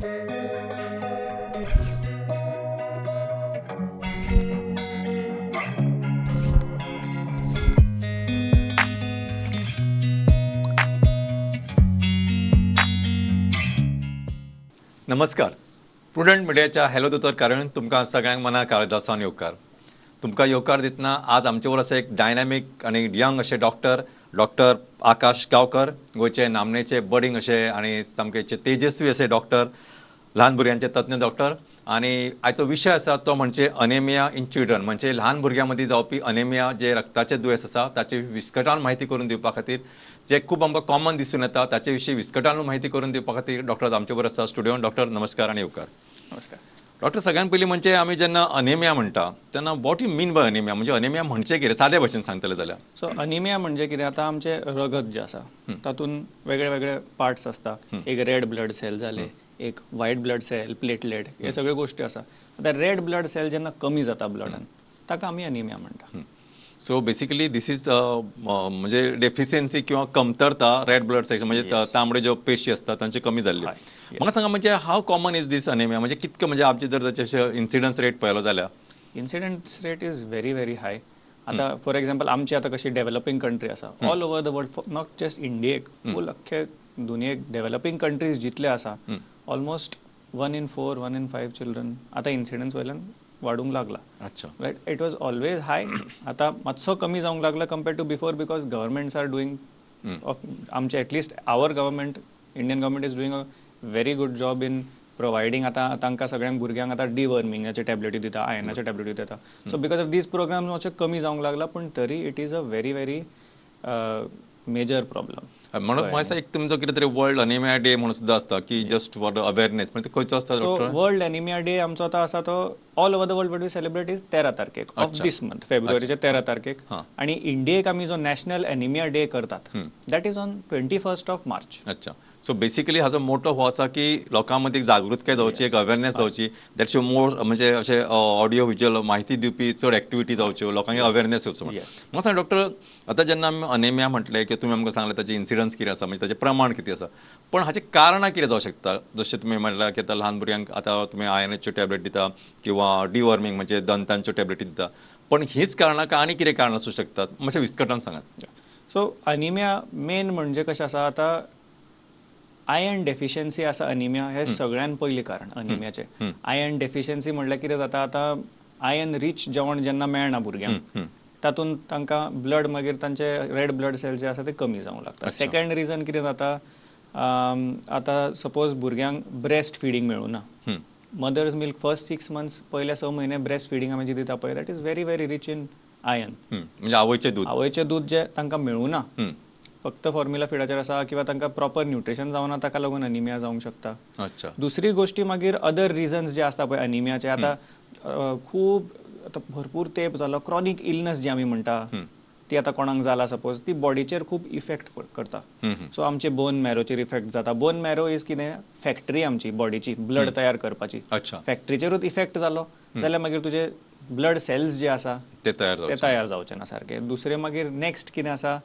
नमस्कार, प्रुडंट मिडियाच्या हॅलो दोतोर कारण तुमकां सगळ्यांक मना काळजासान येवकार. तुमकां येवकार दितना आज आमचे बरोबर आसा एक डायनामीक आनी यंग अशे डॉक्टर, डॉक्टर आकाश गांवकर, गोंयचे नामनेचे बडींग अशे आनी सामके तेजस्वी अशे डॉक्टर, ल्हान भुरग्यांचे तज्ञ डॉक्टर. आनी आयचो विशय आसा तो म्हणजे अनेमिया इन चिल्ड्रन, म्हणजे ल्हान भुरग्यां मदीं जावपी अनेमिया जे रक्ताचें दुयेंस आसा ताची विस्कटावन म्हायती करून दिवपा खातीर, जे खूब आमकां कॉमन दिसून येता ताचे विशीं विस्कटावन म्हायती करून दिवपा खातीर डॉक्टर आमचे बरोबर आसा स्टुडियोन. डॉक्टर नमस्कार आनी येवकार. नमस्कार डॉक्टर. सगळ्यान पयलीं म्हणजे आमी जेन्ना अनेमिया म्हणटा तेन्ना what you mean by anaemia, म्हणजे अनेमिया म्हणजे कितें सादे भाशेन सांगतले जाल्यार? सो अनिमिया म्हणजे कितें, आतां आमचें रगत जें आसा तातूंत वेगळे वेगळे पार्ट्स आसता. एक रेड ब्लड सेल जाले, एक व्हायट ब्लड सेल, प्लेटलेट, हे सगळे गोष्टी आसा. आतां रेड ब्लड सेल जेन्ना कमी जाता ब्लडान ताका आमी अनिमिया म्हणटा. सो बेसिकली this is म्हणजे डेफिशियन्सी किंवा कमतरता रेड ब्लड सेल्स, म्हणजे तांबडे ज्यो पेशी असतात तांची कमी जाल्ली. म्हाका सांगा म्हणजे how common is this anaemia, म्हणजे कितके, म्हणजे आमचे जर ताचे इन्सिडन्स रेट पळयलो जाल्यार? Incidence rate is very very high. आतां फॉर एग्जाम्पल आमची आतां कशी डेव्हलपींग कंट्री आसा, all over the world, not just इंडियेक, फूल अख्खे दुनियेक डेव्हलपींग कंट्रीज जितले आसा almost 1 in 4, 1 in 5 children आतां इन्सिडन्स वयल्यान वाडूंक लागला. अच्छा, right. It was always high, आतां मातसो कमी जावंक लागला compare to before, because governments are doing of आमचे at least our government, Indian government is doing a very good job in providing. आतां तांकां सगळ्यांक भुरग्यांक आतां डिवर्मिंगाचे टॅबलेटी दिता, आयनाचे टॅबलेटी दिता. So because of these programmes मातशें कमी जावंक लागला, पूण तरी it is a very very major problem. म्हणून म्हाका दिसता एक तुमचो कितें तरी वर्ल्ड अनिमिया डे म्हणून सुद्दां आसता की जस्ट फॉर the awareness, म्हणजे खंयचो आसता डॉक्टर? वर्ल्ड अनिमिया डे आमचो आतां आसा तो all over the world what we celebrate is 13 तारखेक ऑफ this month, फेब्रुवारीच्या 13 तारखेक. आनी इंडियेक आमी जो नॅशनल अनिमिया डे करतात that is on 21 of March. अच्छा, सो बेसिकली हाजो मोटो हो आसा की लोकां मदीं जागृतकाय जावची, एक अवेरनेस जावची, that's more म्हणजे अशें ऑडियो विज्युअल म्हायती दिवपी चड एक्टिविटी जावच्यो, लोकांक अवेरनेस येवचो. म्हाका सांग डॉक्टर, आतां जेन्ना आमी अनेमिया म्हटलें की तुमी आमकां सांगलें ताचे इन्सिडन्स कितें आसा, म्हणजे ताचें प्रमाण कितें आसा, पण हाचें कारणां कितें जावं शकता? जशें तुमी म्हणलां की आतां ल्हान भुरग्यांक आतां तुमी आयनाच्यो टॅबलेट दिता किंवा डिवर्मींग म्हणजे दंतांच्यो टॅबलेटी दिता, पण हीच कारणां काय आनी कितें कारणां आसूं शकतात? मातशें विस्कटावन सांगात. सो अनिमिया मेन म्हणजे कशें आसा, आतां आयर्न डेफिशियन्सी आसा अनिमिया हे सगळ्यान पयलीं कारण अनिमियाचें. आयर्न डेफिशियन्सी म्हणल्यार कितें जाता, आतां आयर्न रीच जेवण जेन्ना मेळना भुरग्यांक तातूंत तांकां ब्लड मागीर तांचे रेड ब्लड सेल जे आसा ते कमी जावंक लागता. सेकंड रिजन कितें जाता, आतां सपोज भुरग्यांक ब्रेस्ट फिडींग मेळूना, मदर्स मिल्क फर्स्ट 6 months, पयले 6 म्हयने ब्रेस्ट फिडींग आमी जी दिता पळय that is very very rich in iron. म्हणजे आवयचें दूद, आवयचें दूद जें तांकां मेळूना, फक्त फॉर्म्युला फिडाचेर आसा किंवा तांकां प्रॉपर न्यूट्रिशन जावना, ताका लागून अनिमिया जावंक शकता. अच्छा, दुसरी गोष्टी मागीर अदर रिजन्स जे आसता पळय अनिमियाचे, आतां खूब आतां भरपूर तेंप जालो क्रॉनीक इलनस जी आमी म्हणटा ती आतां कोणाक जाला सपोज, ती बॉडीचेर खूब इफेक्ट करता. सो आमचे बोन मॅरोचेर इफेक्ट जाता. बोन मॅरो is कितें, फॅक्टरी आमची बॉडीची ब्लड तयार करपाची. फॅक्टरीचेरूच इफेक्ट जालो जाल्यार मागीर तुजे ब्लड सेल्स जे आसा ते तयार जावचे ना सारके. दुसरें मागीर नेक्स्ट कितें आसा,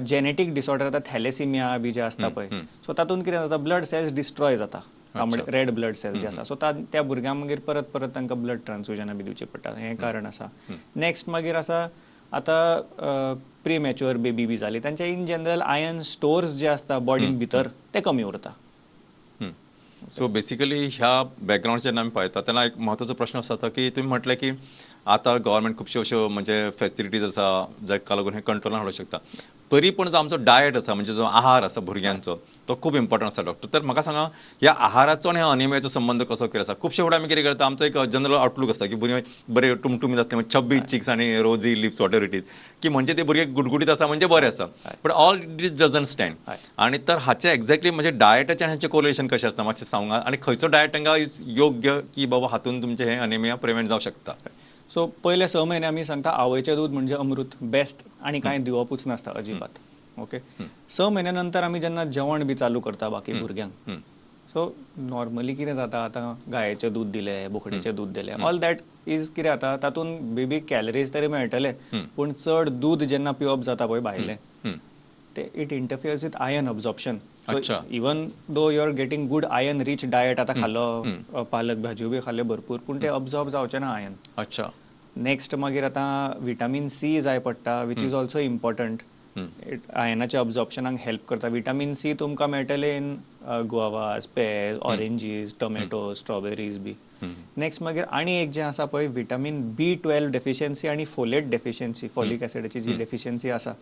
जेनेटीक डिसऑर्डर, आतां थॅलेसिमिया बी जे आसता पळय, सो तातूंत कितें जाता, ब्लड सेल्स डिस्ट्रॉय जाता, रेड ब्लड सेल्स जे आसा. सो त्या भुरग्यांक मागीर परत परत तांकां ब्लड ट्रान्सफ्युजनां बी दिवची पडटा, हें कारण आसा. नेक्स्ट मागीर आसा आतां प्रीमॅच्युअर बेबी बी जाली, तांचे इन जनरल आयर्न स्टोर्स जे आसता बॉडीन भितर ते कमी उरता. सो बेसिकली ह्या बॅकग्रावंड जेन्ना आमी पळयता तेन्ना एक म्हत्वाचो प्रश्न आसता की तुमी म्हटलें की आतां गव्हर्मेंट खुबश्यो अश्यो म्हणजे फॅसिलिटीज आसा जाका लागून हें कंट्रोलान हाडूंक शकता, तरी पण जो आमचो डायट आसा म्हणजे जो आहार आसा भुरग्यांचो तो खूब इम्पॉर्टंट आसा डॉक्टर. तर म्हाका सांगा ह्या आहाराचो आनी ह्या अनिमियाचो संबंध कसो कितें आसा? खुबशे फावटी आमी कितें करता, आमचो एक जनरल आउटलूक आसता की भुरगीं बरे टुमटुमीत आसले म्हणजे चब्बी चिक्स आनी rosy lips whatever it is, की म्हणजे ते भुरगे गुटगुटीत आसा म्हणजे बरें आसा, but all it is doesn't stand. आनी तर हाचें एक्झॅक्टली म्हणजे डायटाचें आनी हाचें कोरिलेशन कशें आसता मातशें सांगा, आनी खंयचो डायट तांकां is योग्य की बाबा हातून तुमचें हें अनिमिया प्रिवेंट जावं शकता? सो पयले 6 म्हयने आमी सांगता आवयचें दूद म्हणजे अमृत, बेस्ट, आनी कांय दिवपूच नासता अजिबात. ओके, 6 म्हयन्या नंतर आमी जेन्ना जेवण बी चालू करता बाकी भुरग्यांक, सो नॉर्मली कितें जाता, आतां गायेचें दूद दिलें, बोकडेचें दूद दिलें, ऑल that is कितें जाता, तातूंत बेबी कॅलरीज तरी मेळटले, पूण चड दूद जेन्ना पिवप जाता पळय भायलें, ते it interferes with iron absorption. Even though you are getting good iron rich diet, आतां खालो पालक भाजयो बी खाल्यो भरपूर, पूण ते अब्जॉर्ब जावचें ना आयर्न. अच्छा. नेक्स्ट मागीर आतां विटामीन सी जाय पडटा, which is also important, आयनाच्या अब्जॉर्प्शनाक हेल्प करता. विटामीन सी तुमकां मेळटलें in guavas, pears, oranges, tomato, strawberries B. Next मागीर आनी एक जें आसा पळय, विटामीन B12 deficiency आनी फोलेट डेफिशियन्सी, फॉलिक एसिडाची जी डेफिशियन्सी आसा,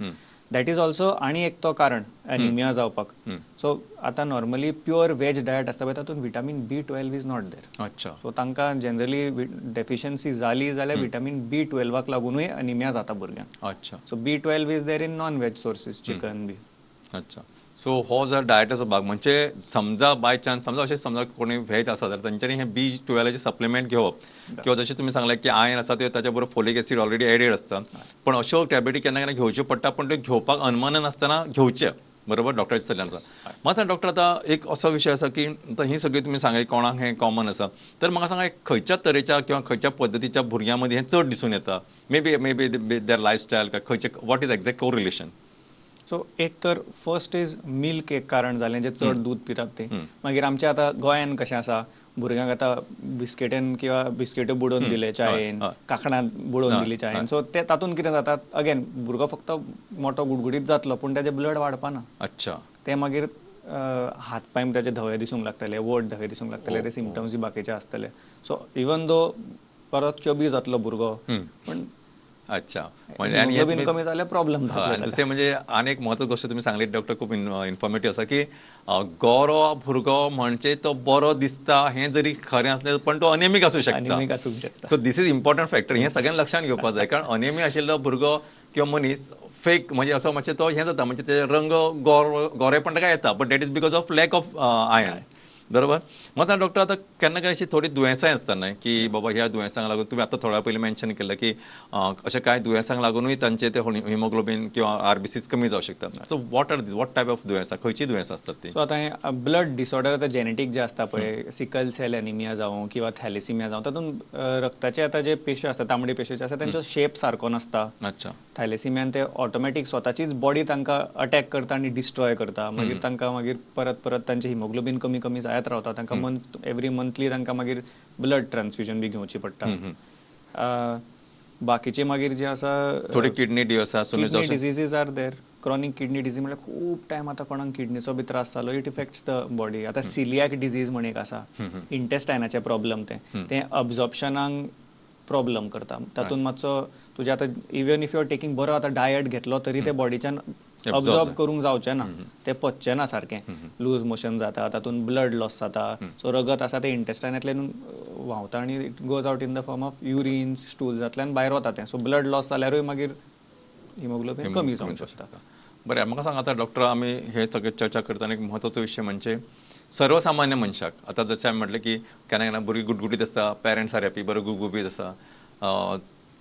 that is also आनी एक तो कारण एनिमिया जावपाक. सो आतां नॉर्मली प्युअर वेज डायट आसता पळय, तातूंत vitamin B12 is not there. अच्छा. सो तांकां जनरली डेफिशियन्सी जाली जाल्यार विटामीन B12 लागूनय अनिमिया जाता भुरग्यांक. अच्छा. So B12 is there in non veg sources, chicken B. अच्छा. सो हो जर डायटाचो भाग म्हणजे समजा बाय चान्स समजा अशें समजा कोणी व्हेज आसा जाल्यार तेंच्यांनी हे B12 supplement घेवप, किंवा जशें तुमी सांगलें की आयर्न आसा ते ताच्या बरोबर फोलिक एसीड ऑलरेडी एडेड आसता, पण अश्यो टॅबलेटी केन्ना केन्ना घेवच्यो पडटा, पण त्यो घेवपाक अनमन नासतना घेवचे, बरोबर, डॉक्टराच्या सल्ल्यानुसार. म्हाका सांग डॉक्टर, आतां एक असो विशय आसा की आतां ही सगळी तुमी सांगली कोणाक हें कॉमन आसा, तर म्हाका सांगा खंयच्या तरेच्या किंवा खंयच्या पद्दतीच्या भुरग्यां मदीं हें चड दिसून येता? May be there lifestyle काय खंयचे, what is exact correlation? So एक तर फर्स्ट is milk एक कारण जालें, जे चड दूद पितात ते. मागीर आमच्या आतां गोंयान कशें आसा, भुरग्यांक आतां बिस्किटेन किंवा बिस्किट्यो बुडोवन दिले चायेन, कांकणां बुडोवन दिली चायेन, सो ते तातूंत कितें जाता, अगेन भुरगो फक्त मोटो गुडगुडीत जातलो, पूण ताजें ब्लड वाडपाना. अच्छा. ते मागीर हात पांय ताजे धवे दिसूंक लागतले, वोट धवे दिसूंक लागतले, ते सिमटम्स बाकीचे आसतले. सो इवन दो परत चबी जातलो भुरगो, पण अच्छा, म्हणजे आनी कमी जाल्यार प्रॉब्लम जातलो. दुसरें म्हणजे आनी एक म्हत्वाची गोश्ट तुमी सांगली डॉक्टर, खूब इन्फॉर्मेटीव आसा की गोरो भुरगो म्हणजे तो बरो दिसता हें जरी खरें आसलें पण तो अनेमीक आसूं शकता. अनेमीक आसूंक शकता. So this is important factor, हें सगळ्यांक लक्षांत घेवपाक जाय, कारण अनेमी आशिल्लो भुरगो किंवा मनीस फेक म्हणजे असो मातशें तो हें जाता, म्हणजे ते रंग गोरेपण ताका येता, but that is because of lack of iron, बरोबर. म्हाका डॉक्टर आतां केन्ना केन्ना अशी थोडी दुयेंसांय आसता न्हय की बाबा ह्या दुयेंसांक लागून तुमी आतां थोड्या पयलीं मेन्शन केल्लें की अशें कांय दुयेंसांक लागूनय तांचे ते हिमोग्लोबीन किंवा RBCs कमी जावं शकता. So what are these, what type of दुयेंसां, खंयचीं दुयेंसां आसतात ती? सो आतां हें ब्लड डिसऑर्डर आतां जेनेटीक जे आसता पळय, सिकल सेल एनिमिया जावं किंवा थॅलेसिमिया जावं, तातूंत रक्ताचे आतां जे पेश्यो आसता, तांबडी पेश्यो जे आसता, तेंचो शेप सारको नासता. अच्छा. थॅलेसिमियान ते ऑटोमॅटीक स्वताचीच बॉडी तांकां अटॅक करता आनी डिस्ट्रॉय करता. मागीर तांकां मागीर परत परत तांचे हिमोग्लोबीन कमी कमी जायत रावता, तांकां मंथ एवरी मंथली तांकां मागीर ब्लड ट्रान्सफ्युजन बी घेवची पडटा. बाकीचे मागीर जे आसा थोडी kidney kidney diseases are there, chronic kidney disease म्हळ्यार खूब टायम आतां कोणाक किडनीचो बी त्रास जालो, it effects the body. आतां सिलियाक डिजीज म्हण एक आसा, इंटेस्टायनाचे प्रॉब्लम, ते अब्जॉर्प्शनाक प्रॉब्लम करता. तातूंत मातसो तुजें आतां even if you are taking बरो आतां डायट घेतलो तरी ते बॉडीच्यान अब्जॉर्ब करूंक जावचें ना, तें पचचें ना सारकें, लूज मोशन जाता, तातूंत ब्लड लॉस जाता. सो रगत आसा तें इंटेस्टायनांतल्यान व्हांवता आनी it goes out in the form of urine, स्टूल्सांतल्यान भायर वता तें. सो ब्लड लॉस जाल्यारूय मागीर हिमोग्लोबीन कमी जावंक शकता. बरें, म्हाका सांग आतां डॉक्टर, आमी हे सगळे चर्चा करतना एक म्हत्वाचो विशय म्हणजे सर्वसामान्य मनशाक आतां जशें आमी म्हटलें की केन्ना केन्ना भुरगीं गुटगुटीत आसता, पेरंट्स are happy, बरो गुबगुबीत आसा,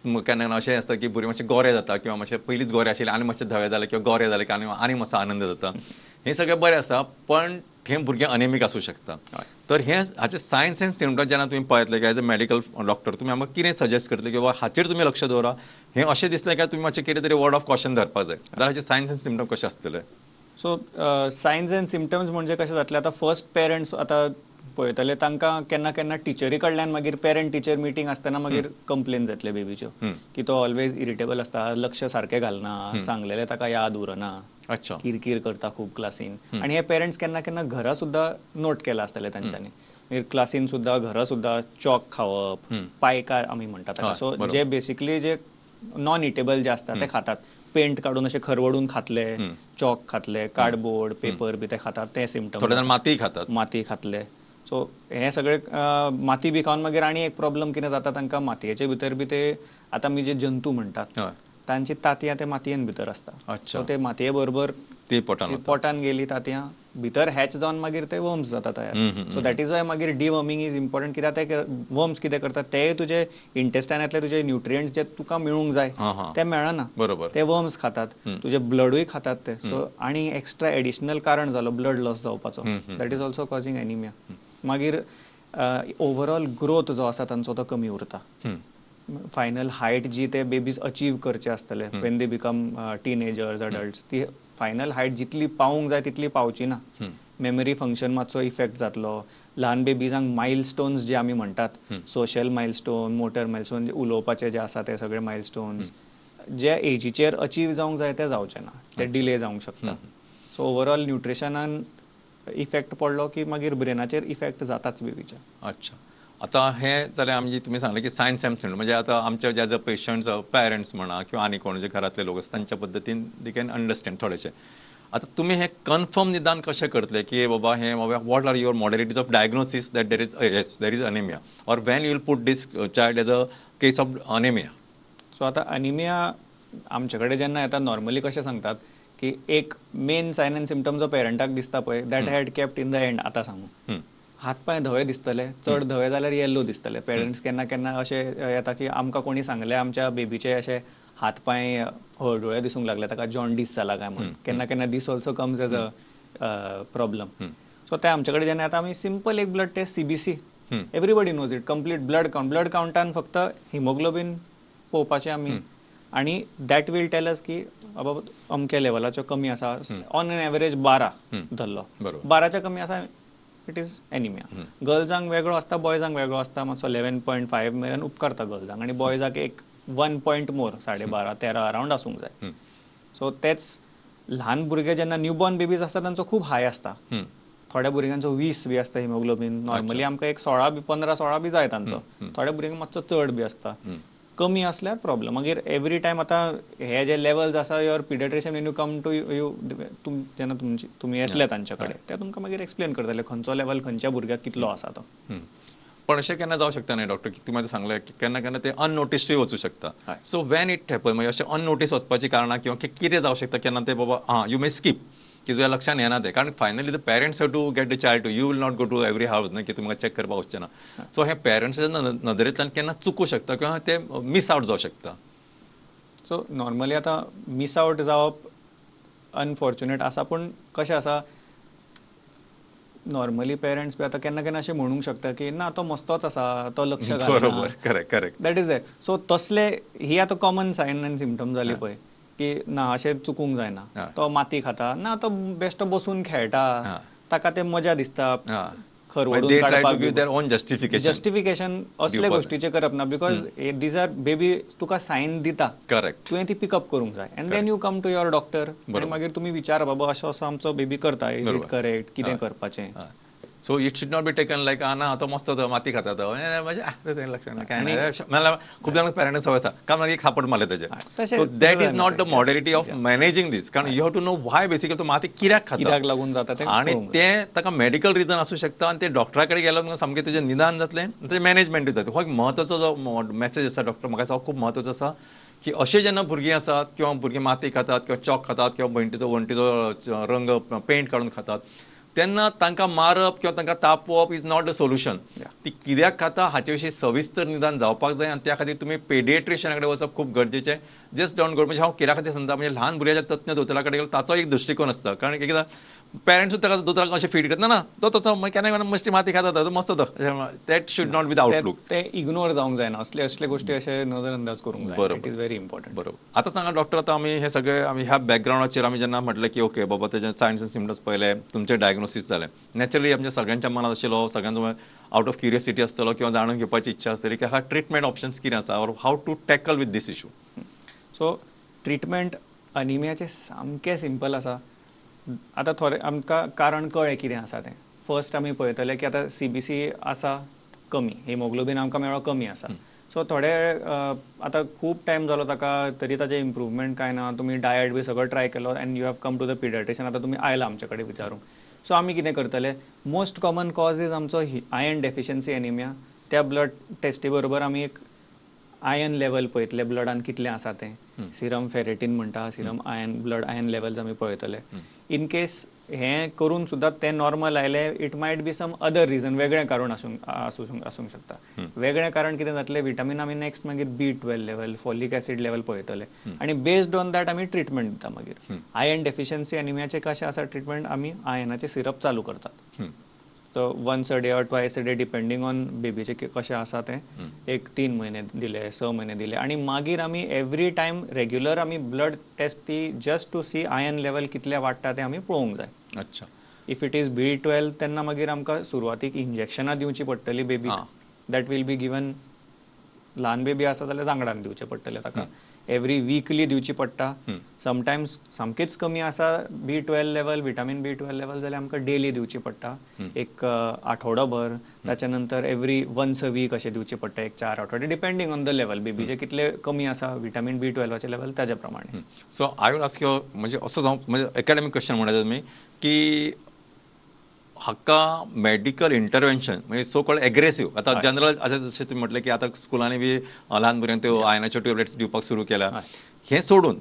केन्ना केन्ना अशें आसता की भुरगीं मातशें गोरे जाता किंवा मातशें पयलींच गोरे आशिल्ले आनी मातशें धवे जाले किंवा गोरे जाले की आनी आनी मातसो आनंद जाता, हें सगळें बरें आसा, पण हें भुरगें अनेमीक आसूं शकता. तर हें हाचे सायन्स एंड सिमटम्स जेन्ना तुमी पळयतले एज अ मेडिकल डॉक्टर, तुमी आमकां कितें सजेस्ट करतले की बाबा हाचेर तुमी लक्ष दवरा, हें अशें दिसलें काय तुमी मातशें कितें तरी वर्ड ऑफ कॉशन धरपाक जाय, जाल्यार हाचे सायन्स एंड सिमटम्स कशें आसतले? सो सायन्स एंड सिमटम्स म्हणजे कशें जातलें, आतां फर्स्ट पेरंट्स आतां पळयतले तांकां केन्ना केन्ना टिचरी कडल्यान मागीर पेरंट टिचर मिटींग आसतना मागीर कंप्लेन जातले बेबीच्यो की तो ऑलवेज इरिटेबल आसता, लक्ष सारकें घालना, सांगलेलें ताका याद उरना, अच्छा, किरकीर करता खूब क्लासीन. आनी हे पेरंट्स केन्ना केन्ना घरा सुद्दां नोट केलां आसतलें तांच्यांनी, मागीर क्लासीन सुद्दां घरा सुद्दां चॉक खावप, पायका आमी म्हणटा ताका, सो जे बेसिकली जे नॉन इटेबल जे आसता ते खातात, पेंट काडून अशें खरवडून खातले, चॉक खातले, कार्डबोर्ड पेपर बी ते खातात, ते सिमटम्स, माती खातात, माती खातले. सो हें सगळें माती बी खावन मागीर आनी एक प्रॉब्लम कितें जाता तांकां, मातयेचे भितर बी ते आतां आमी जे जंतू म्हणटात तांची तांतयां ते मातयेन भितर आसता, सो ते मातये बरोबर ती पोटान गेली तांतयां भितर हॅच जावन मागीर ते वर्म्स जाता तयार. सो that is why मागीर डिवर्मिंग is important, कित्याक ते वर्म्स कितें करतात ते तुजे इंटेस्टायनांतले तुजे न्युट्रियंट्स जे तुका मेळूंक जाय ते मेळना, बरोबर, ते वर्म्स खातात, तुजे ब्लडूय खातात ते. सो आनी एक्स्ट्रा एडिशनल कारण जालो ब्लड लॉस जावपाचो, that is also causing anaemia. मागीर ओवरऑल ग्रोथ जो आसा तांचो तो कमी उरता, फायनल हायट जी ते बेबीज अचीव करचे आसतले when they become teenagers, adults, ती फायनल हायट जितली पावूंक जाय तितली पावची ना. मेमरी फंक्शन मातसो इफेक्ट जातलो. ल्हान बेबीजांक मायलस्टोन्स जे आमी म्हणटात, सोशल मायलस्टोन, मोटर मायलस्टोन, उलोवपाचे जे आसा ते सगळे मायलस्टोन्स जे एजीचेर अचीव जावंक जाय ते जावचे ना, ते डिले जावंक शकता. सो ओवरऑल न्युट्रिशनान इफेक्ट पडलो की मागीर ब्रेनाचेर इफेक्ट जाताच बेबीच्या. अच्छा, आतां हें जालें आमी तुमी सांगलें की सायन्स एंड सिम्टम्स, म्हणजे आतां आमचे एज अ पेशंट्स पेरंट्स म्हणा किंवा आनी कोण जे घरांतले लोक आसा तांच्या पद्दतीन they can understand थोडेशें. आतां तुमी हें कन्फर्म निदान कशें करतले की बाबा हें बाबा what are your modalities of diagnosis that there is yes there is anaemia or when you will put this child as a case of anaemia? So आतां अनिमिया आमचे कडेन जेन्ना येता नॉर्मली कशें सांगतात की एक मेन सायन एंड सिमटम जो पेरंटाक दिसता पळय, that had kept in the end. आतां सांगू, हात पांय धवे दिसतले, चड धवे जाल्यार येल्लो दिसतले. पेरंट्स केन्ना केन्ना अशें येता की आमकां कोणी सांगलें आमच्या बेबीचे अशे हात पांय हळडुळे दिसूंक लागले, ताका जॉन्डीस जाला काय म्हणून. केन्ना केन्ना this also comes as a problem. So ते आमचे कडेन जेन्ना येता आमी सिंपल एक blood test CBC, everybody knows it, complete blood count. Blood कावंटान फक्त हिमोग्लोबीन पळोवपाचें आमी, आनी that will tell us की बाबा अमक्या लेवलाच्यो कमी आसा. ऑन एन एवरेज 12 धरलो, 12च्या कमी आसा, it is anaemia. गर्ल्सांक वेगळो आसता, बॉयजांक वेगळो आसता, मातसो 11.5 मेरेन उपकारता गर्ल्सांक, आनी बॉयजाक एक 1 पॉयंट मोर, 12.5 13 अरावंड आसूंक जाय. सो तेच ल्हान भुरगे जेन्ना न्यूबॉर्न बेबीज आसता तांचो खूब हाय आसता. थोड्या भुरग्यांचो 20 बी आसता हिमोग्लोबीन. नॉर्मली आमकां एक 16 बी 15-16 बी जाय तांचो, थोड्या भुरग्यांक मातसो चड बी आसता. कमी असल्यार प्रॉब्लम. मागीर एवरी टायम आतां हे जे लेवल्स आसा, your paediatrician when you come to you, जेन्ना तुमची तुमी येतले तांचे कडेन ते तुमकां मागीर एक्सप्लेन करतले खंयचो लेवल खंयच्या भुरग्याक कितलो आसा तो. पण अशें केन्ना जावं शकता न्ही डॉक्टर की तुमी आतां सांगलें की केन्ना केन्ना ते अननोटिस्डूय वचूं शकता. सो when it happen, म्हणजे अशें अननोटीस वचपाची कारणां किंवा कितें जावं शकता केन्ना ते बाबा आं you may skip की तुज्या लक्षान येना तें, कारण finally the parents have to get the child to, you will not go to every house न्ही की तुमकां चॅक करपाक वचचें ना. सो हें पेरंट्साच्या नदरेंतल्यान केन्ना चुकूं शकता किंवा ते मिस आवट जावं शकता. सो नॉर्मली आतां मिस आवट जावप अनफॉर्च्युनेट आसा, पूण कशें आसा नॉर्मली पेरंट्स बी आतां केन्ना केन्ना अशें म्हणूंक शकता की ना तो मस्तोच आसा, तो लक्ष घालना. बरोबर, correct correct, that is that. So तसले ही आतां कॉमन सायन आनी सिमटम जाली पळय की ना अशें चुकूंक जायना, तो माती खाता ना, तो बेश्टो बसून खेळटा, ताका ते मजा दिसता, खरवडून काडपाक, जस्टिफिकेशन असले गोष्टीचें करप ना, because these are baby तुका सायन दिता, करेक्ट, तुवें ती पिकअप करूंक जाय. And then you come to your doctor आनी मागीर तुमी विचार बाबा असो असो आमचो बेबी करता, is it correct, कितें करपाचें. So it should not be taken like ना तो मस्त माती खाता तो, म्हणजे लक्षात काय नाही. खूप जाणांक पेरंट्स सवय आसा का मागीर एक थापट मारले तेजे. So that is not the modality of managing this, कारण you have to know why basically तो माती कित्याक खाता, कित्याक लागून जाता तें, आनी तें ताका मेडिकल रिजन आसूं शकता, आनी ते डॉक्टरा कडेन गेल्यार सामकें तुजें निदान जातलें, तेजें मॅनेजमेंटूय जातलें. हो एक म्हत्वाचो जो मॅसेज आसा डॉक्टर, म्हाका दिसता खूब म्हत्वाचो आसा की अशें जेन्ना भुरगीं आसात किंवा भुरगीं माती खातात किंवा चॉक खातात किंवा वण्टीचो वण्टीचो रंग पेंट काडून खातात, तेन्ना तांकां मारप किंवा तांकां तापोवप is not the solution. ती कित्याक खाता हाचे विशीं सविस्तर निदान जावपाक जाय, आनी त्या खातीर तुमी पेडिएट्रिशियना कडेन वचप खूब गरजेचें. जस्ट don't go, म्हणजे हांव कित्या खातीर सांगता, म्हणजे ल्हान भुरग्याच्या तज्ञ दोतोरा कडेन गेलो ताचो एक दृश्टिकोन आसता, कारण एकदां पेरंट्सूच ताका दोतोराक अशें फीड करता ना तो तसो केन्ना केन्ना मस्ती माती खाता तो मस्त तो, that should not be the outlook. ते इग्नोर जावंक जायना, असले असले गोष्टी अशे नजर अंदाज करूंक जाय. बरोबर, it is very important. बरोबर. आतां सांगा डॉक्टर, आतां आमी हे सगळे आमी ह्या बॅकग्रावंडाचेर आमी जेन्ना म्हटलें की ओके बाबा तेजें सायन्स एंड सिमटम्स पळयले, तुमचें डायग्नोसीस जालें, नॅचरली आमच्या सगळ्यांच्या मनात आशिल्लो, सगळ्यांचो आवट ऑफ क्युरियोसिटी आसतलो किंवा जाणून घेवपाची इच्छा आसतली की हा ट्रिटमेंट ऑप्शन्स कितें आसा or how to tackle with this issue. So treatment अनिमियाचें सामकें सिंपल आसा. आतां थोडे आमकां कारण कळ्ळें कितें आसा तें. फर्स्ट आमी पळयतले की आतां CBC आसा कमी, हिमोग्लोबीन आमकां मेळ्ळो कमी आसा. सो थोडे आतां खूब टायम जालो ताका तरी ताजें इम्प्रूवमेंट कांय ना, तुमी डायट बी सगळो ट्राय केलो and you have come to the paediatrician, आतां तुमी आयला आमचे कडेन विचारूंक. सो आमी कितें करतले, मोस्ट कॉमन कॉज is आमचो आयर्न डेफिशियन्सी एनिमिया. त्या ब्लड टेस्टी बरोबर आमी एक आयर्न लेवल पळयतले, ब्लडान कितलें आसा तें, सिरम फेरेटीन म्हणटा, serum iron, blood iron levels आमी पळयतले. इन केस हें करून सुद्दां तें नॉर्मल आयलें, it might be some other reason, वेगळें कारण आसूंक शकता. वेगळें कारण कितें जातलें, विटामीन आमी नेक्स्ट मागीर B12 level, folic acid level पळयतले आनी बेस्ड ऑन that आमी ट्रिटमेंट दिता. मागीर आयर्न डेफिशियन्सी एनिमियाचें कशें आसा ट्रिटमेंट, आमी आयर्नाचें सिरप चालू करतात. So once a day or twice a day depending on बेबीचे कशें आसा तें, एक 3 म्हयने दिले, 6 म्हयने दिले आनी मागीर आमी एवरी टायम रेग्युलर आमी ब्लड टेस्ट ती just to see iron level कितले वाडटा तें आमी पळोवंक जाय. अच्छा. If it is B12 तेन्ना मागीर आमकां सुरवातीक इंजेक्शनां दिवची पडटली बेबीक, that will be given. ल्हान बेबी आसा जाल्यार जांगडान दिवचें पडटलें ताका, एवरी वीकली दिवची पडटा. समटायम्स सामकीच कमी आसा B12 level, vitamin B12 level जाल्यार आमकां डेली दिवची पडटा एक आठवडोभर, ताच्या नंतर एवरी वन्स अ वीक अशें दिवचें पडटा एक 4 आठवडे, डिपेंडींग ऑन the level बेबीचे कितले कमी आसा विटामीन B12 level ताच्या प्रमाणे. So I will ask you, म्हणजे असो जावं म्हणजे एकाडेमीक क्वेश्चन म्हणटा तुमी की हाका मेडिकल इंटरवेन्शन म्हणजे सो कॉल्ड एग्रेसीव, आतां जनरल अशें जशें तुमी म्हटलें की आतां स्कुलांनी बी ल्हान भुरग्यांक त्यो आयनाच्यो टॅबलेट्स दिवपाक सुरू केल्या, हें सोडून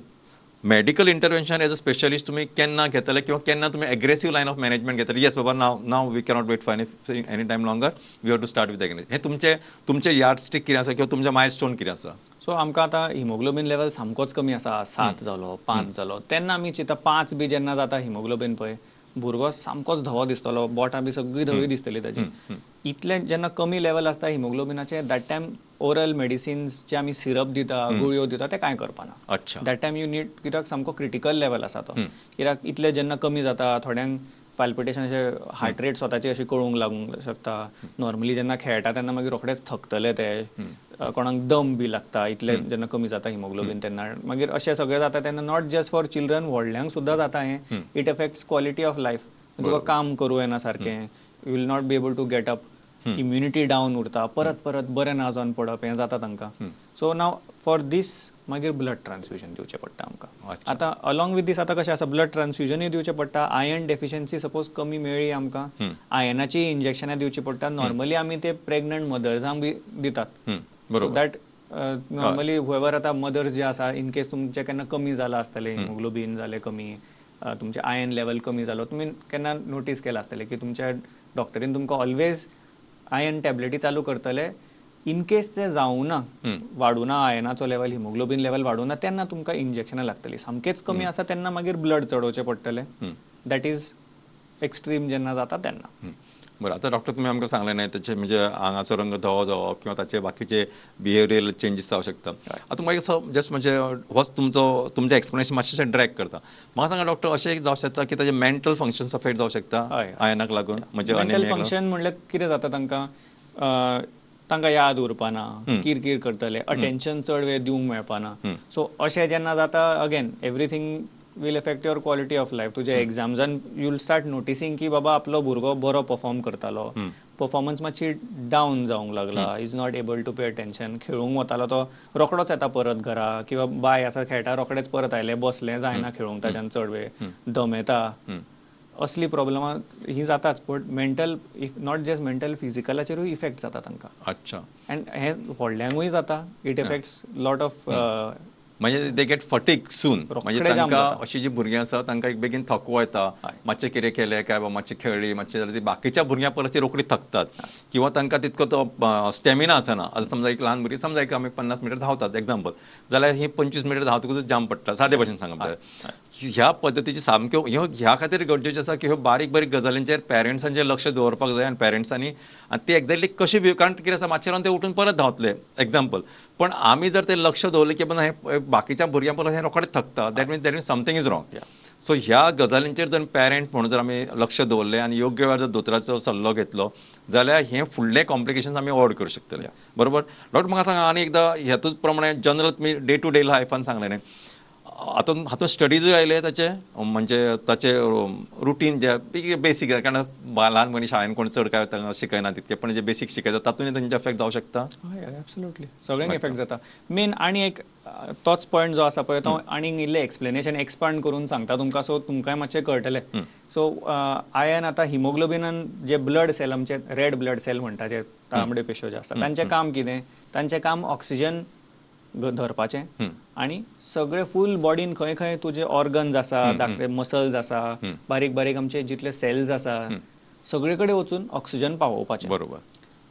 medical intervention as a specialist तुमी केन्ना घेतले किंवा केन्ना तुमी एग्रेसीव लायन ऑफ मॅनेजमेंट घेतले, येस बाबा now now we cannot wait for any time longer, we have to start with aggressive, हें तुमचें तुमचें यार्डस्टीक कितें आसा किंवा तुमचें मायल स्टोन कितें आसा? सो आमकां आतां हिमोग्लोबीन लेवल सामकोच कमी आसा, 7 जालो, 5 जालो, तेन्ना आमी चिंता 5 बी जेन्ना जाता हिमोग्लोबीन पळय भुरगो सामकोच धवो दिसतलो, बोटां बी सगळीं धवी दिसतली ताजी. इतलें जेन्ना कमी लेवल आसता हिमोग्लोबिनाचें that time oral medicines जे आमी सिरप दिता, गुळयो दिता, ते कांय करपाना. अच्छा. That time you need, कित्याक सामको क्रिटिकल लेवल आसा तो, कित्याक इतलें जेन्ना कमी जाता थोड्यांक पाल्पिटेशन अशें हार्ट रेट स्वताची अशी कळूंक लागूंक शकता. नॉर्मली जेन्ना खेळटा तेन्ना मागीर रोखडेच थकतले ते, कोणाक दम बी लागता इतले जेन्ना कमी जाता हिमोग्लोबीन तेन्ना मागीर अशें सगळें जाता तेन्ना not just for children, व्हडल्यांक सुद्दां जाता हें. It affects quality of life, तुका काम करूं येना सारकें, you will not be able to get up, immunity down उरता, परत परत बरें ना जावन पडप हें जाता तांकां. सो नाव फॉर दीस मागीर ब्लड ट्रान्सफ्युजन दिवचें पडटा आमकां. आतां अलॉंग विथ दीस आतां कशें आसा, ब्लड ट्रान्सफ्युजनूय दिवचें पडटा, आयर्न डेफिशियन्सी सपोज कमी मेळ्ळी आमकां, आयर्नाची इंजेक्शनां दिवची पडटा. नॉर्मली आमी ते प्रेग्नंट मदर्सांक बी दितात. बरोबर. That normally हुएवर आतां मदर्स जे आसा, इन केस तुमचें केन्ना कमी जालां आसतलें, हिमोग्लोबीन जालें कमी, तुमचें आयर्न लेवल कमी जालो, तुमी केन्ना नोटीस केलां आसतलें की तुमच्या डॉक्टरीन तुमकां ऑलवेज आयर्न टॅबलेटी चालू करतले. इन केस ते जावना, वाडूना आयर्नाचो लेवल, हिमोग्लोबीन लेवल वाडूना, तेन्ना तुमकां इंजेक्शनां लागतलीं. सामकेंच कमी आसा तेन्ना मागीर ब्लड चडोवचें पडटलें, that is extreme जेन्ना जाता तेन्ना. बरं, आतां डॉक्टर तुमी आमकां सांगलें न्हय ताचे म्हणजे आंगाचो रंग धवो जावप किंवा ताचे बाकीचे बिहेवियरल चेंजीस जावं शकता. आतां मागीर जस्ट म्हणजे होच तुमचो तुमचें एक्सप्लेनेशन मातशें ड्रॅग करता. म्हाका सांगा डॉक्टर, अशें जावं शकता की ताचे मेंटल फंक्शन्स अफेक्ट जावं शकता आयनाक लागून? म्हणजे मेंटल फंक्शन म्हणल्यार कितें जाता तांकां, तांकां याद उरपाना, किरकीर करतले, अटेन्शन चड वेळ दिवंक मेळपाना. सो अशें जेन्ना जाता, again everything will affect your quality of life. तुज्या एग्जाम्सान you will start noticing की बाबा आपलो भुरगो बरो परफॉर्म करतालो, परफॉर्मन्स मातशी डावन जावंक लागला, is not able to pay attention, खेळूंक वतालो तो रोखडोच येता परत घरा, किंवा बाय आसा खेळटा रोखडेच परत आयले बसलें, जायना खेळूंक ताच्यान चड वेळ, दमेता, असली प्रॉब्लमां ही जाताच. But mental, if not just mental, फिजिकलाचेरूय effect जाता तांकां. अच्छा. एंड हें व्हडल्यांकूय जाता, it affects lot of, म्हणजे they get फटीग सून. म्हणजे तांकां अशी जी भुरगीं आसा तांकां एक बेगीन थकवो येता, मातशें कितें केलें काय बाबा मातशें खेळ्ळी मातशें जाल्यार ती बाकीच्या भुरग्यां परस ती रोखडी थकतात, किंवा तांकां तितको तो स्टॅमिना आसना. आतां समजा एक ल्हान भुरगीं, समजा एक आमी 50 मिटर धांवतात एग्जाम्पल, जाल्यार ही 25 मिटर धांवतकूच जाम पडटा, सादे भाशेन सांगप जाल्यार. ह्या पद्दतीची सामक्यो ह्यो ह्या खातीर गरजेच्यो आसा की ह्यो बारीक बारीक गजालींचेर पेरंट्सांचें लक्ष दवरपाक जाय आनी पेरंट्सांनी आनी ती एक्झॅक्टली कशी बी, कारण कितें आसा मातशें रावन ते उठून परत धांवतले एग्जाम्पल, पण आमी जर ते लक्ष दवरलें की बाबा हें बाकीच्या भुरग्यां परस हें रोखडें थकता, that means that means something is wrong. So ह्या गजालींचेर जर पेरंट म्हणून जर आमी लक्ष दवरलें आनी योग्य वेळार जर दोतोराचो सल्लो घेतलो जाल्यार हें फुडले कॉम्प्लिकेशन्स आमी अवॉयड करूं शकतले. बरोबर डॉक्टर, म्हाका सांगा आनी एकदां हेतूच प्रमाणे जनरल तुमी डे टू डे लायफान सांगलें न्ही, आतां हातूंत स्टडीजूय आयले ताचे, म्हणजे ताचे रुटीन जे बेसीक, कारण ल्हान भुरगीं शाळेन कोण चड काय तांकां शिकयना तितकें, पण जे बेसीक शिकयता तातूंत तांचे इफेक्ट जावं शकता. हय, एब्सोल्युटली सगळ्यांक इफेक्ट जाता. मेन आनी एक तोच पॉयंट जो आसा पळय तो आनीक इल्लें एक्सप्लेनेशन एक्सपांड करून सांगता तुमकां, सो तुमकांय मातशें कळटलें. सो आयर्न आतां हिमोग्लोबिनान जे ब्लड सेल आमचे रेड ब्लड सेल म्हणटा, जे तांबडे पेश्यो जे आसता, तांचें काम कितें, तांचें काम ऑक्सिजन धरपाचें आनी सगळे फूल बॉडीन खंय खंय तुजे ऑर्गन्स आसा, धाकटे मसल्स आसा, बारीक बारीक आमचे जितले सेल्स आसा सगळे कडेन वचून ऑक्सिजन पावोवपाचें. बरोबर.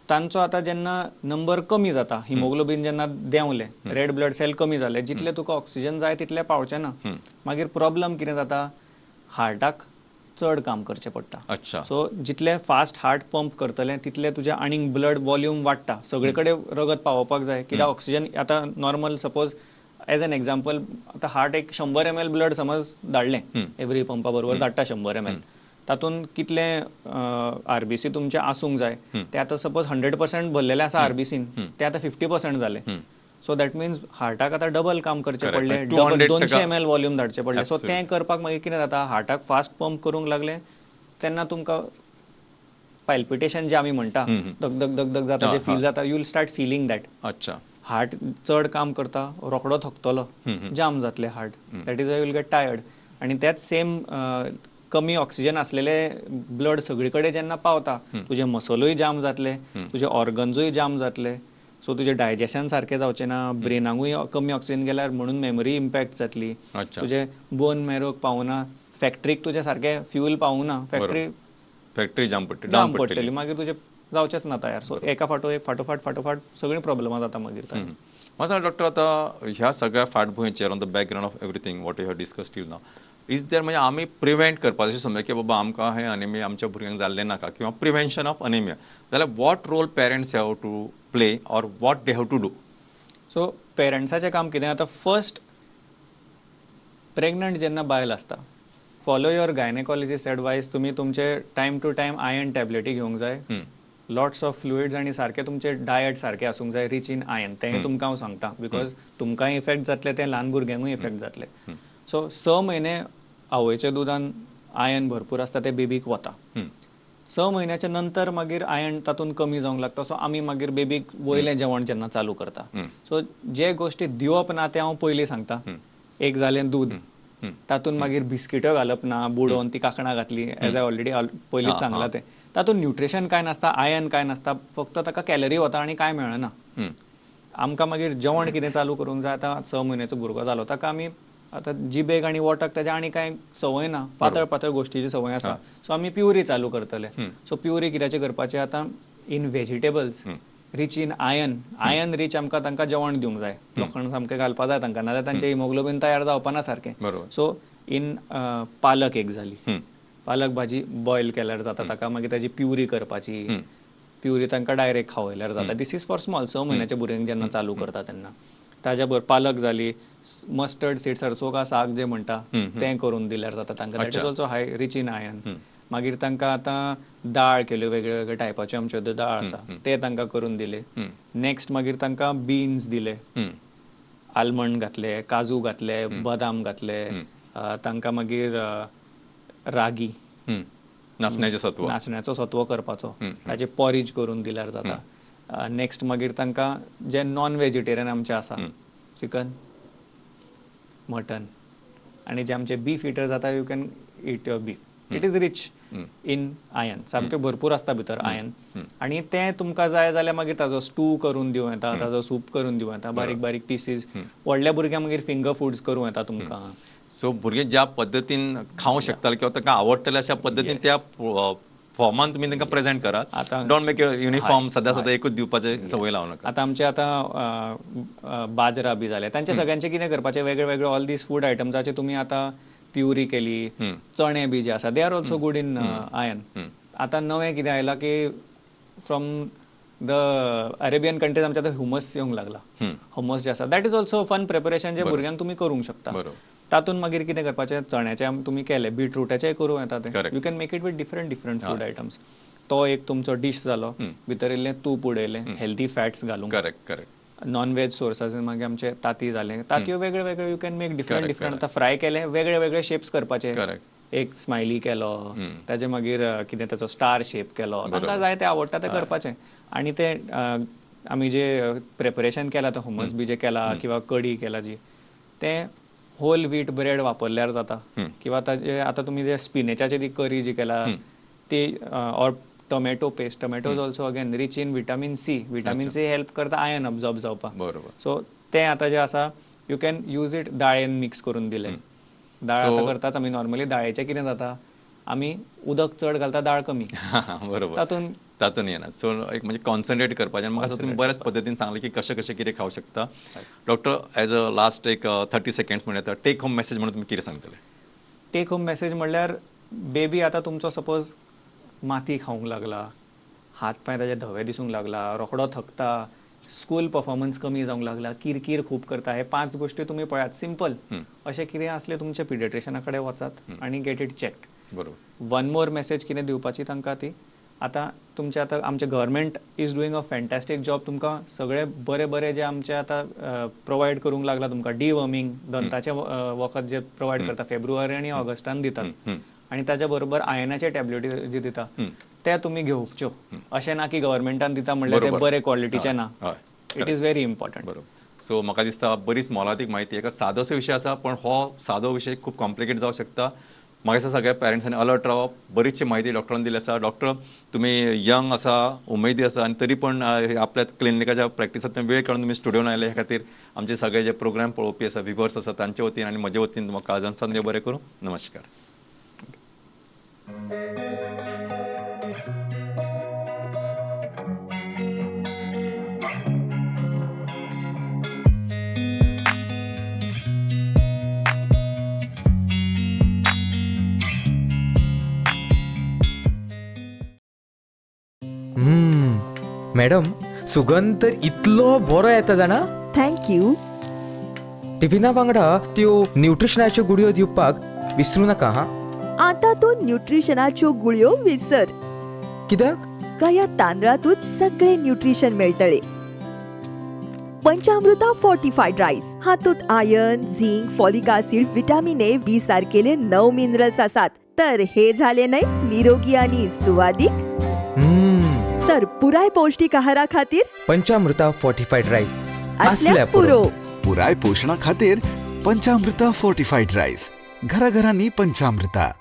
तांचो आतां जेन्ना नंबर कमी जाता, हिमोग्लोबीन जेन्ना देंवलें, रेड ब्लड सेल कमी जाले, जितले तुका ऑक्सिजन जाय तितले पावचें ना, मागीर प्रॉब्लम कितें जाता, हार्टाक चड काम करचें पडटा. अच्छा. सो जितले फास्ट हार्ट पंप करतलें तितलें तुजें आनीक ब्लड वॉल्यूम वाडटा, सगळे कडेन रगत पावोवपाक जाय कित्याक ऑक्सिजन आतां normal suppose as an example आतां हार्ट एक 100 ml blood समज धाडलें एवरी पंपा बरोबर धाडटा 100 ml, तातूंत कितले आरबीसी तुमचे आसूंक जाय ते आतां सपोज 100% भरलेले आसा आरबीसीन, ते आतां 50% जाले. सो that means हार्टाक आतां डबल काम करचें पडलें, डबल 200 ml volume धाडचें पडलें. सो तें करपाक मागीर कितें जाता, हार्टाक फास्ट पंप करूंक लागलें तेन्ना तुमकां पाल्पिटेशन जें आमी म्हणटा धक धक धक धक जाता, जें फील जाता, you will start feeling that. अच्छा. हार्ट चड काम करता, रोकडो थकतलो, जाम जातलें heart, that is why you will get tired. आनी त्याच सेम कमी ऑक्सिजन आसलेले ब्लड सगळे कडेन जेन्ना पावता तुजे मसलूय जाम जातले, तुजे ऑर्गन्सूय जाम जातले, सो तुजें डायजेशन सारकें जावचें ना, ब्रेनाकूय कमी ऑक्सिजन गेल्यार म्हणून मेमरी इम्पॅक्ट जातली, तुजें बोन मॅरोक पावना, फॅक्टरीक तुजें सारकें फ्युल पावना, फॅक्टरी फॅक्टरी जाम पडटली, जाम पडटली, मागीर तुजें जावचेंच ना तयार. सो एका फाटो एक फाटोफाट फाटोफाट सगळीं प्रॉब्लमां जाता मागीर. म्हाका डॉक्टर आतां ह्या सगळ्या फाटभुंयेचेर on the background of everything what you have discuss till now is there, म्हणजे आमी प्रिवेंट करपाक जशें समजा की बाबा आमकां हें अनिमिया आमच्या भुरग्यांक जाल्लें नाका किंवा प्रिवेन्शन ऑफ अनिमिया जाल्यार what role parents have to play or what they have to do? So पेरंट्साचें काम कितें आतां, फर्स्ट प्रेग्नंट जेन्ना बायल आसता फॉलो your gynaecologist advice, तुमी तुमचे टायम टू टायम आयर्न टॅबलेटी घेवंक जाय, लॉट्स ऑफ फ्लुइड्स आनी सारकें तुमचें डायट सारकें आसूंक जाय रिच इन आयर्न, तें तुमकां हांव सांगता because तुमकांय इफेक्ट जातलें तें ल्हान भुरग्यांकूय इफेक्ट जातलें. सो 6 म्हयने आवयच्या दुदान आयर्न भरपूर आसता तें बेबीक वता, 6 म्हयन्याच्या नंतर मागीर आयर्न तातूंत कमी जावंक लागता. सो आमी मागीर बेबीक वयलें जेवण जेन्ना चालू करता, सो जे गोश्टी दिवप ना तें हांव पयलीं सांगता. एक जालें दूद, तातूंत मागीर बिस्किट्यो घालप ना, बुडोवन ती कांकणां घातली एज I already पयलींच सांगलां तें, तातूंत न्युट्रिशन कांय नासता, आयर्न कांय नासता, फक्त ताका कॅलरी वता आनी कांय मेळना. आमकां मागीर जेवण कितें चालू करूंक जाय, आतां 6 म्हयन्याचो भुरगो जालो ताका आमी आतां जिबेक आनी वोटाक ताज्या आनी कांय संवय ना, पातळ पातळ गोश्टीची संवय आसा, सो आमी प्युरी चालू करतले. सो प्युरी कित्याचें करपाचें आतां in vegetables rich in iron, iron rich आमकां तांकां जेवण दिवंक जाय, लोखण सामकें घालपा जाय तांकां, नाजाल्यार तांचें हिमोग्लोबीन तयार जावपा ना सारकें. सो इन पालक एक जाली, पालक भाजी बॉयल केल्यार जाता ताका, मागीर ताजी प्युरी करपाची, प्युरी तांकां डायरेक्ट खावयल्यार जाता. This is for small 6 म्हयन्याच्या भुरग्यांक जेन्ना चालू करता तेन्ना. ताज्या बरोबर पालक जाली, मस्टर्ड सीड सरसो का साग जें म्हणटा तें करून दिल्यार जाता तांकां, that is also high rich in iron. मागीर तांकां आतां दाळ केल्यो, वेगळे वेगळे टायपाच्यो आमच्यो दाळ आसा ते तांकां करून दिले. नेक्स्ट मागीर तांकां बीन्स दिले, आलमंड घातले, काजू घातले, बदाम घातले, तांकां मागीर रागी नाचण्याचें सत्व, नाचण्याचो सत्व करपाचो, ताजें पॉरीज करून दिल्यार जाता. नेक्स्ट मागीर तांकां जे नॉन वेजिटेरियन आमचे आसा चिकन मटन आनी जे आमचे बीफ इटर जाता, you can eat your beef, it is rich in iron, सामकें भरपूर आसता भितर आयर्न. आनी तें तुमकां जाय जाल्यार मागीर ताजो स्टू करून दिवं येता, ताजो सूप करून दिवं येता, बारीक बारीक पिसीस. व्हडल्या भुरग्यांक मागीर फिंगर फुड्स करूं येता तुमकां. सो भुरगे ज्या पद्दतीन खावंक शकताले किंवा तांकां आवडटलें अशा पद्दतीन त्या फॉर्मान तुमी तांकां प्रेझेंट करात. Don't make uniform सदां सदां एकूच दिवपाचें संवय लावं नाका. आतां आमचे आतां बाजरा बी जाले तांचे सगळ्यांचे कितें करपाचें, वेगळे वेगळे ऑल these food आयटम्साचे तुमी आतां प्युरी केली, चणे बी जे आसा they are also good in iron. आतां नवें कितें आयलां की फ्रॉम the Arabian countries आमच्या आतां हुमस येवंक लागला, हुमस जे आसा that is also fun preparation जे भुरग्यांक तुमी करूंक शकता. तातूंत मागीर कितें करपाचें, चण्याचें तुमी केलें, बिटरूटाचें करूं येता तें, you can make it with different different food items. तो एक तुमचो डीश जालो, भितर इल्लें तूप उडयलें, हेल्दी फॅट्स घालूंक, करेक्ट करेक्ट. नॉन वेज सोर्सास मागीर आमचे तांती जालें, तांतयो वेगळे वेगळे you can make different different. आतां फ्राय केले वेगळे वेगळे शेप्स करपाचे, एक स्मायली केलो, ताजे मागीर कितें ताचो स्टार शेप केलो, तांकां जाय तें आवडटा तें करपाचें. आनी तें आमी जे प्रेपरेशन केलां तें हुमस बी जें केलां किंवा कडी केला जी, तें होल व्हीट ब्रेड वापरल्यार जाता, किंवा ताजे आतां तुमी जे स्पिनेचाची ती करी जी केला ती, or tomato paste, tomato is also again rich in vitamin C, vitamin C help करता आयर्न अब्जॉर्ब जावपाक. बरोबर. सो तें आतां जें आसा you can use it, दाळेन मिक्स करून दिलें, दाळ आतां करताच आमी नॉर्मली, दाळेचें कितें जाता आमी उदक चड घालता, दाळ कमी, बरोबर, तातूंत तातूंत येना. सो एक म्हणजे कॉन्सन्ट्रेट करपाचें. म्हाका तुमी बऱ्याच पद्दतीन सांगलें की कशें कशें कितें खावंक शकता. डॉक्टर एज अ लास्ट एक 30 सेकंड्स म्हणल्यार टेक होम मॅसेज म्हणून तुमी कितें सांगतले? टेक होम मॅसेज म्हणल्यार बेबी आतां तुमचो सपोज माती खावंक लागला, हात पांय ताजे धवे दिसूंक लागला, रोखडो थकता, स्कूल परफॉर्मन्स कमी जावंक लागला, किरकीर खूब करता, हे 5 गोश्टी तुमी पळयात सिंपल. अशें कितें आसलें तुमच्या पिडियाट्रिशना कडेन वचात आनी गेट it checked. बरोबर. वन मोर मॅसेज कितें दिवपाची तांकां ती, आतां तुमचे आतां आमचे government is doing a fantastic job. तुमकां सगळे बरे बरे जे आमचे आतां प्रोवायड करूंक लागला तुमकां डिवर्मींग दंताचें वखद जे प्रोवायड करता फेब्रुवारी आनी ऑगस्टान दितात, आनी ताच्या बरोबर आयनाचे टॅबलेटी जे दिता ते तुमी घेवच्यो. अशें ना की गव्हर्मेंटान दिता म्हणल्यार ते बरे क्वॉलिटीचे ना. It is very important. बरोबर. सो म्हाका दिसता बरीच मोलादीक म्हायती, एका सादोसो विशय आसा पण हो सादो विशय खूब कॉम्प्लिकेट जावं शकता. म्हाका दिसता सगळ्या पेरंट्सांनी अलर्ट रावप. बरीचशी म्हायती डॉक्टरान दिली आसा. डॉक्टर तुमी यंग आसा, उमेदी आसा आनी तरी पण आपल्या क्लिनिकाच्या प्रॅक्टिसांतल्यान वेळ काडून तुमी स्टुडियोन आयले, ह्या खातीर आमचे सगळे जे प्रोग्राम पळोवपी आसा, व्युवर्स आसा, तांचे वतीन आनी म्हजे वतीन तुमकां काळजांतल्यान देव बरें करूं. नमस्कार. मॅडम, सुगंध तर इतलो बरो येता जाणा. Thank you. टिफिना वांगडा त्यो न्यूट्रिशनाच्यो गुळयो दिवपाक विसरू नाका. हा, आता तूं न्यूट्रिशनाच्यो गुळयो विसर. कित्याक? कया तांदळातूच सगळे न्यूट्रिशन मेळटले. पंचामृता फोर्टिफायड रायस हातूंत iron, zinc, folic acid, vitamin A, B सारकेले 9 minerals आसात. तर हे झाले न्हय निरोगी आनी सुवादीक. तर पुराय पौष्टिक आहारा खातीर पंचामृता फोर्टिफायड रायस असल्याच पुरो. पुराय पोषणा खातीर पंचामृता फोर्टिफायड रायस. घराघरांनी पंचामृता.